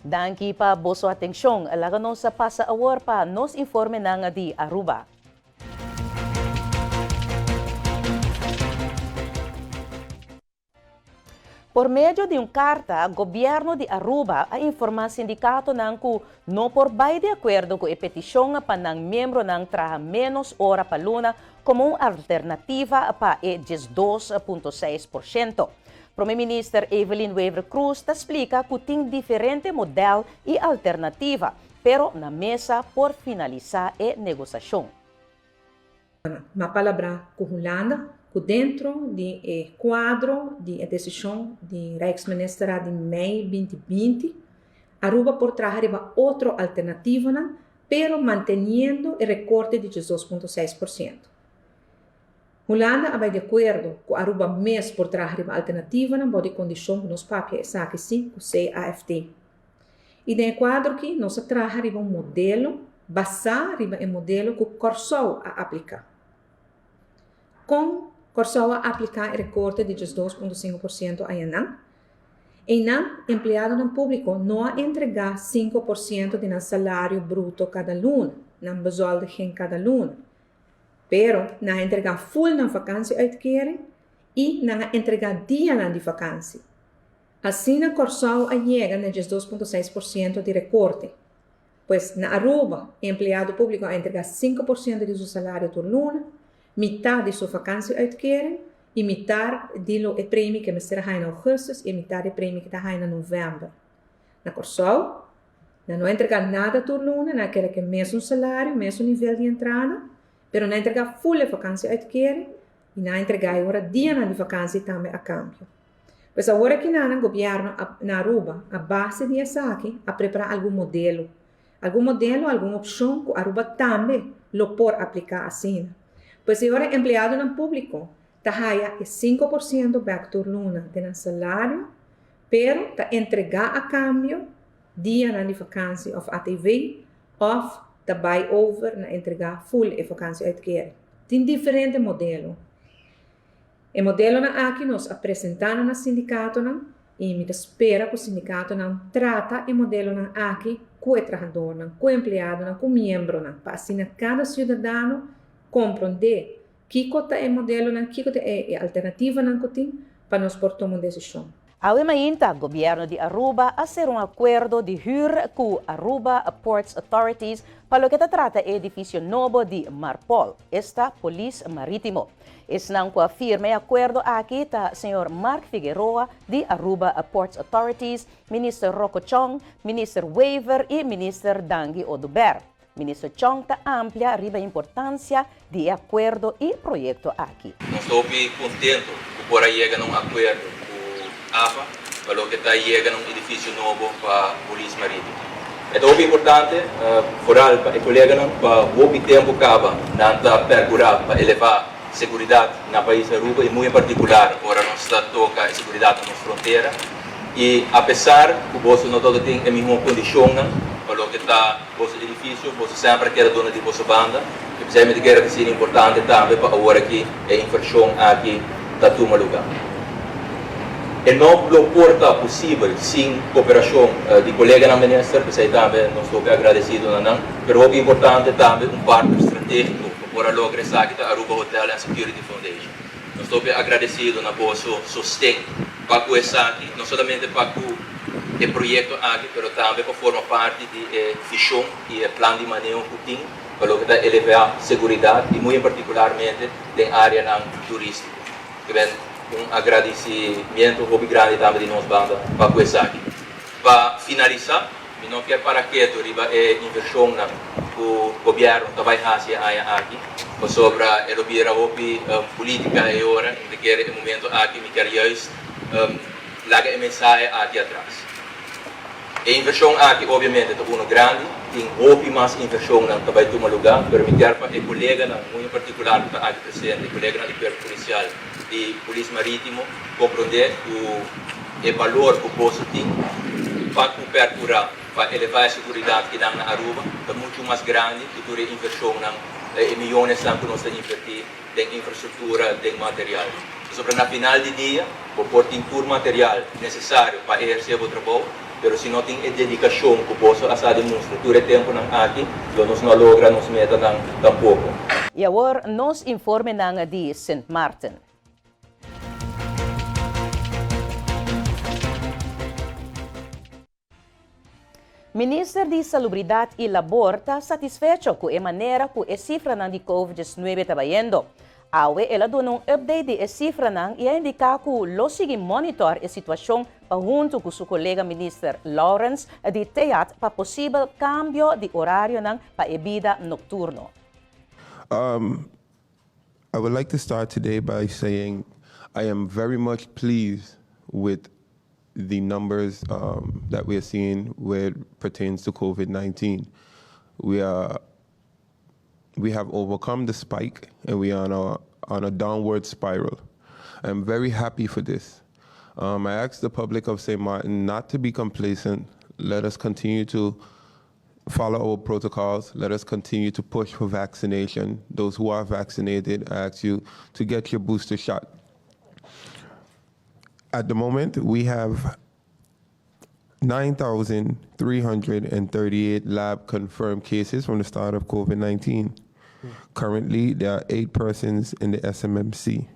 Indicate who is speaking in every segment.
Speaker 1: Danki pa boso atencion. Laga nos pasa awor pa nos informenan di Aruba. Por medio di un carta, Gobierno di Aruba a informa sindicatonan cu no por bay di acuerdo cu e peticion pa nan miembronan traha menos ora pa luna como un alternativa pa e 12.6%. Prome Minister Evelyn Wever-Croes ta splica cu tin diferente model y alternativa, pero na mesa por finalisa e negociacion.
Speaker 2: M'a palabrá ku Hulanda ku dentro di e kuadro di e desishon di Rijksministerraad di mei 2020, Aruba por traha riba otro alternativonan, pero manteniendo e rekorte di 12.6%. Hulanda a bai di akuerdo ku Aruba mes por traha riba alternativonan bou di kondishon ku nos papia esaki si ku CAFT. I den e kuadro aki nos a traha riba un modelo basá riba e modelo ku Kòrsou a apliká. Kon Kòrsou a apliká e rekorte di 12.5% ayanan? Einan, empleadonan públiko no a entregá 5% di nan salario bruto kada luna, nan bezoldiging kada luna. Pero nan a entregá ful nan vakantie-uitkering i nan a entregá dianan di vakantie. Asina Kòrsou a yega na 12.6% di rekorte. Pues na Aruba e empleado públiko a entregá 5% di su salario tur luna, mitar di su vakantie-uitkering i mitar di lo e premi ku e mester a haña na ougùstùs i e mitar di e premi ku ta haña na novèmber. Na Kòrsou nan no a entregá nada tur luna, nan a keda ku e mesun salario, mesun nivel di entrada, pero nan a entregá ful e vakantie-uitkering i nan a entregá e ora dianan di vakantie tambe a kambio. Pues awor aki nan gobierno na Aruba a base di esaki a prepara algun modelo. Algun modelo, algun opcion cu Aruba tambe lo por aplica asina. Pues e ora empleadonan publico ta haya e 5% bek tur luna den nan salario, pero ta entrega a cambio dianan di vakantie of ATV of ta bay over na entrega full e vakantie uitkering. Tin diferente modelo. E modelonan aki nos a presentá nan na sindikatonan i mi ta spera ku sindikatonan trata e modelonan aki ku e trahadornan, ku empleadonan, ku miembronan pa asina kada siudadano komprondé kiko ta e modelonan, kiko ta e alternativanan ku tin pa nos por tuma un desishon.
Speaker 1: Awe mainta Gobierno di Aruba a sera un acuerdo di huur cu Aruba Ports Authorities pa loke ta trata e edificio nobo di Marpol, esta Polis Maritimo. Esnan cu a firma e acuerdo aki ta señor Mark Figueroa di Aruba Ports Authorities, Minister Rocco Chong, Minister Wever y Minister Dangui Oduber. Minister Chong ta amplia riba importancia di e acuerdo y proyecto aki.
Speaker 3: Nos ta hopi contento cu por a yega na un acuerdo cu APA pa loke ta yega na un edificio nobo pa Polis Maritimo. E ta hopi importante, vooral pa e coleganan pa hopi tempo caba nan ta percura pa eleva seguridad na pais Aruba y muy en particular ora nos ta toca e seguridad na nos frontera. Y apesar cu boso no tabata tin e miho condicionnan pa loke ta Boso edifisio, boso semper a keda duna di boso banda. I p'esei mi ta kere ta siña importante tambe pa awor aki e invershon aki ta tuma lugá. E no lo por ta posibel sin koperashon di koleganan minister, p'esei tambe nos ta hopi agradesido na nan. Pero hopi importante tambe un partner stratégiko pa por a logra esaki ta Aruba Hotel and Security Foundation. Nos ta hopi agradesido na boso sosten pa ku esaki, no solamente pa ku e proyekto aki, pero tambe pa forma parti di e vishon i e plan di maneho ku tin pa loke ta elevá seguridat i muy en partikularmente den áreanan turístiko. Ke ben un agradisimiento hopi grandi tambe di nos banda pa ku esaki. Pa finalisá, mi no kier para ketu riba e invershonnan ku gobièrnu ta bai hasi e aña aki, pasobra e lo bira hopi polítika e ora i mi ta kere e momento aki mi kier juist laga e mensahe aki atras. E invershon aki obviamente ta uno grandi, tin hopi mas invershonnan ta bai tuma lugá, pero mi kier pa e koleganan, muy en partikular ku ta aki presente, e koleganan di Kuerpo Polisial i Polis Marítimo, komprondé ku e balor ku boso tin pa ku pèrkurá pa elevá e seguridat kinan na Aruba ta muchu mas grandi ku tur e invershonnan, e miyonesnan ku nos ta invertí den infrastruktura, den material. Pasobra na final di dia bo por tin tur material nesesario pa ehersé bo trabou, pero si no tin e dedikashon ku boso a sa demostrá tur e tempunan aki, lo nos no a logra nos metanan tampoko.
Speaker 1: I awor nos informenan di Sint Maarten. Minister di Salubridat i Labor ta satisfecho ku e manera ku e sifranan di Covid diesnuebe ta bayendo. Awe el a duna un update di e sifranan i a indiká ku lo sigui monitor e situashon pa huntu ku su kolega minister Lawrence di TEAT pa posibel kambio di orarionan pa e bida nokturno.
Speaker 4: I would like to start today by saying I am very much pleased with the numbers um, that we are seeing where it pertains to COVID-19. We are we have overcome the spike and we are on a, on a downward spiral. I'm very happy for this. Um, I ask the public of St. Martin not to be complacent. Let us continue to follow our protocols. Let us continue to push for vaccination. Those who are vaccinated, I ask you to get your booster shot. At the moment, we have 9,338 lab confirmed cases from the start of COVID 19. Currently, there are eight persons in the SMMC.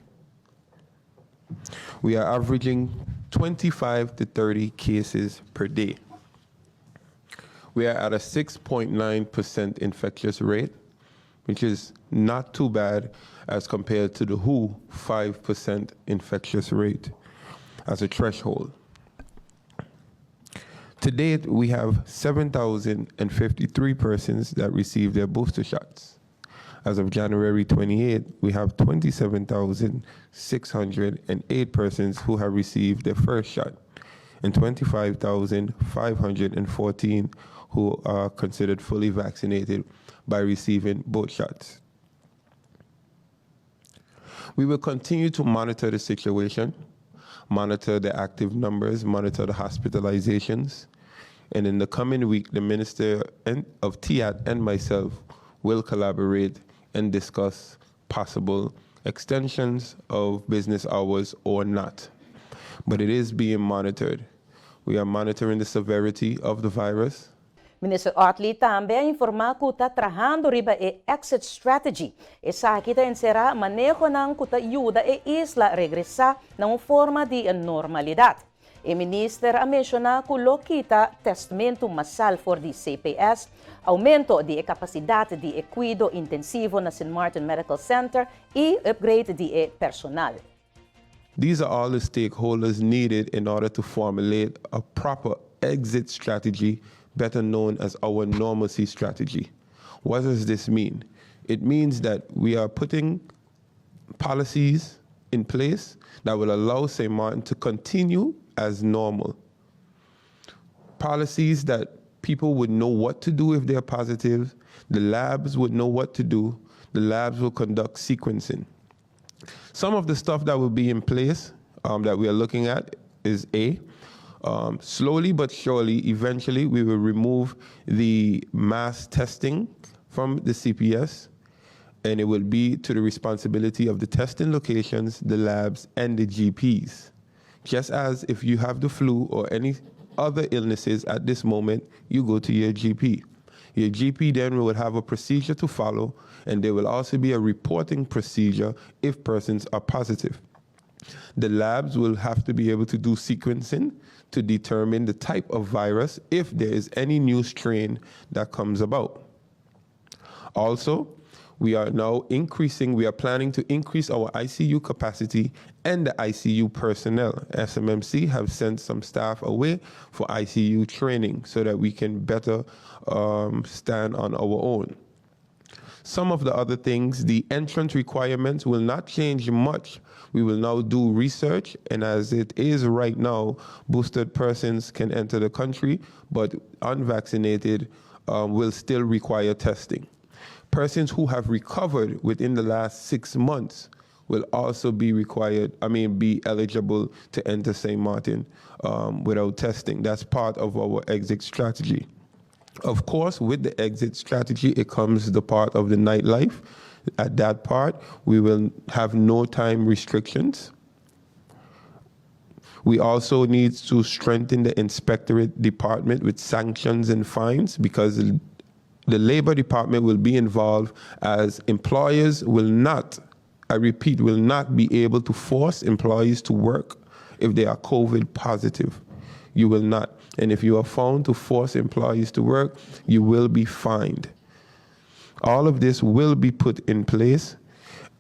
Speaker 4: We are averaging 25 to 30 cases per day. We are at a 6.9% infectious rate, which is not too bad as compared to the WHO 5% infectious rate as a threshold. To date, we have 7,053 persons that received their booster shots. As of January 28, we have 27,608 persons who have received their first shot and 25,514 who are considered fully vaccinated by receiving both shots. We will continue to monitor the situation, monitor the active numbers, monitor the hospitalizations. And in the coming week, the Minister of TIAT and myself will collaborate and discuss possible extensions of business hours or not. But it is being monitored. We are monitoring the severity of the virus.
Speaker 1: Minister Ottley tambe a informá ku ta trahando riba e exit strategy. Esaki ta enserá manehonan ku ta yuda e isla regresá na un forma di normalidat. E minister a menshoná ku lo kita tèstmentu masal for di CPS, oumento di e kapasidat di e kuido intensivo na Sint Maarten Medical Center i upgrade di e personal.
Speaker 4: These are all the stakeholders needed in order to formulate a proper exit strategy, better known as our normalcy strategy. What does this mean? It means that we are putting policies in place that will allow St. Martin to continue as normal. Policies that people would know what to do if they're positive, the labs would know what to do, the labs will conduct sequencing. Some of the stuff that will be in place um, that we are looking at is A, um, slowly but surely, eventually, we will remove the mass testing from the CPS, and it will be to the responsibility of the testing locations, the labs, and the GPs. Just as if you have the flu or any other illnesses at this moment, you go to your GP. Your GP then will have a procedure to follow, and there will also be a reporting procedure if persons are positive. The labs will have to be able to do sequencing to determine the type of virus if there is any new strain that comes about. Also, we are now increasing, we are planning to increase our ICU capacity and the ICU personnel. SMMC have sent some staff away for ICU training so that we can better um, stand on our own. Some of the other things, the entrance requirements will not change much. We will now do research, and as it is right now, boosted persons can enter the country, but unvaccinated um, will still require testing. Persons who have recovered within the last six months will also be required, I mean, be eligible to enter St. Martin um, without testing. That's part of our exit strategy. Of course, with the exit strategy, it comes the part of the nightlife. At that part, we will have no time restrictions. We also need to strengthen the inspectorate department with sanctions and fines because the labor department will be involved as employers will not, I repeat, will not be able to force employees to work if they are COVID positive. You will not. And if you are found to force employees to work, you will be fined. All of this will be put in place.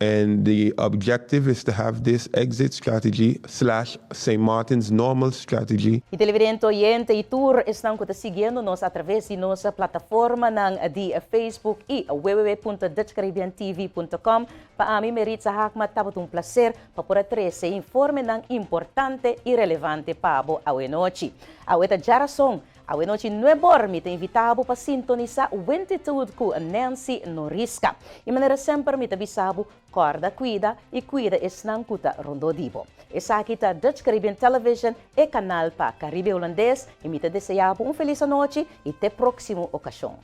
Speaker 4: And the objective is to have this exit strategy slash St. Martin's normal strategy.
Speaker 1: Y televidente oyente y tur esnan cu ta siguiendo nos a traves di nos plataformanan di Facebook y www.dutchcaribbeantv.com, pa ami Meritza Haakmat tabata un placer pa por a trece informenan importante y relevante pa bo awe nochi. Awe ta djarason, Awe nochi nuebor mi ta invita bo pa sintonisa Wentitude cu Nancy Norisca. Y manera semper mi ta bisa bo, corda cuida y cuida esnan cu ta rondo di bo. Esaki ta Dutch Caribbean Television, e canal pa Caribe Hulandes, y mi ta desea bo un feliz anochi y te proximo ocasion.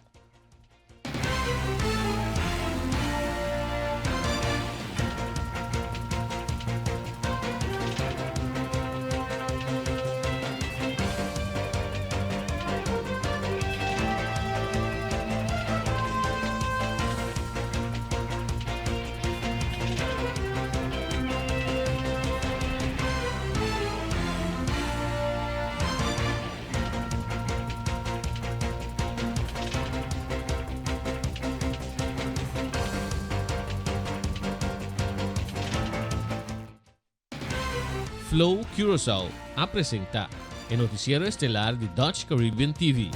Speaker 5: Flow Curaçao a presenta e noticiero estelar di Dutch Caribbean TV.